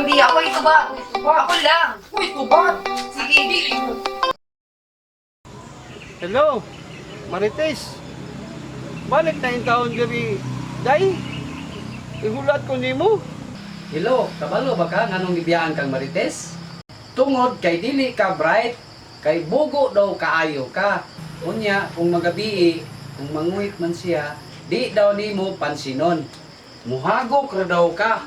Lang di ako ituba. Ako lang. Uy, tuba! Sige. Hello, Marites. Balik na yung taon diri. Day, ihulat ko nimo. Hello, kabalo ba ka nganong gibiyaan kang Marites? Tungod kay dili ka bright, kay bugo daw kaayo ka. Unya, kung magabii, kung manguhit man siya, di daw nimo pansinon. Muhagok ra daw ka.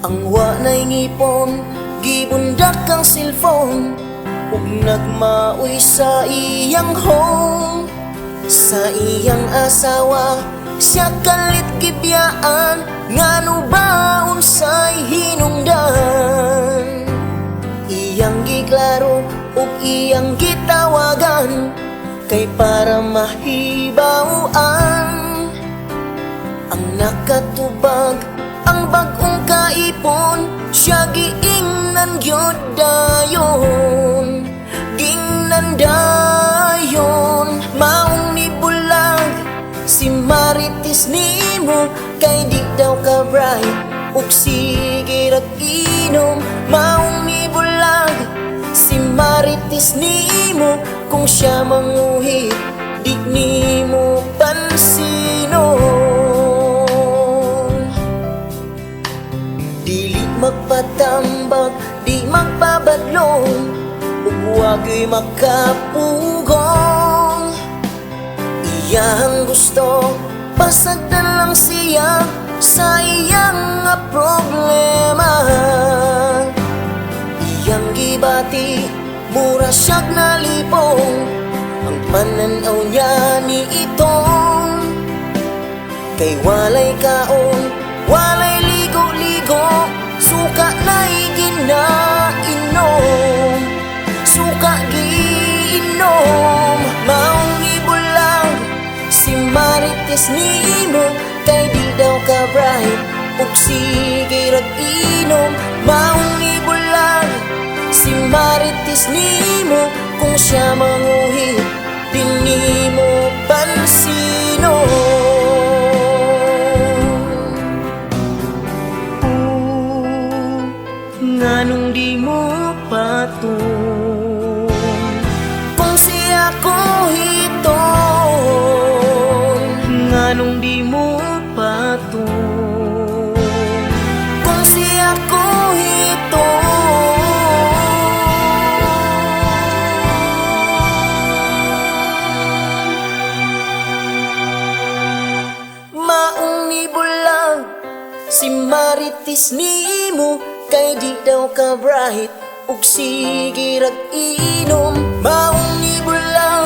Ang wanay ngipon, gibundak ang cellphone ug nagmaoy sa iyang home. Sa iyang asawa, siya kalit gibiyaan. Ngano ba unsay hinungdan? Iyang giklaro ug iyang gitawagan kay para mahibaw-an ang nakatubag, ang bagong kaipon. Siya giingnan gyud dayon, gingnan dayon. Maong nibulag si Marites nimo kay di daw ka bright ug sige rag inom. Maong nibulag si Marites nimo kung siya manguhit di nimo pansinon. Dili magpatambag, di magpabadlong ug wag'y makapugong. Iyang gusto, pasagdan lang siya sa iyang nga problema. Iyang gibati, mura siya'g nalipong ang pananaw niya ni itong. Kay walay kaon, walay ligo-ligo, suka na'y ginainom, suka giinom. Maong ibulag si Marites nimo kay di daw ka bright ug sige rag inom. Maong ibulag si Marites nimo kung siya manguhit di nimo pansinon. Nganong di mo patong kung siya ko hiton? Nganong di mo patong kung siya ko hiton? Maong nibulag si Marites nimo kay di daw ka bright ug sige rag inom. Maong nibulag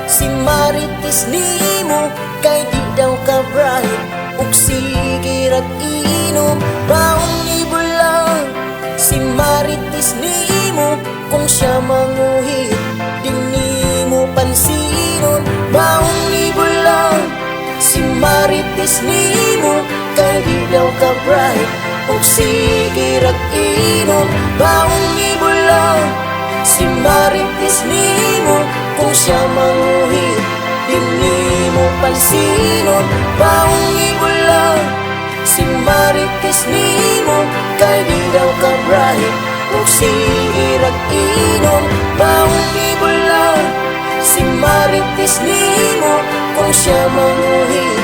si Marites nimo kay di daw ka bright ug sige rag inom. Maong nibulag si Marites nimo kung siya manguhit di nimo pansinon. Maong nibulag si Marites nimo kay di daw ka bright ug sige rag inom. Maong nibulag si Marites nimo kung siya manguhit di nimo pansinon. Maong nibulag si Marites nimo kay di daw ka bright ug sige rag inom. Maong nibulag si Marites nimo kung siya manguhit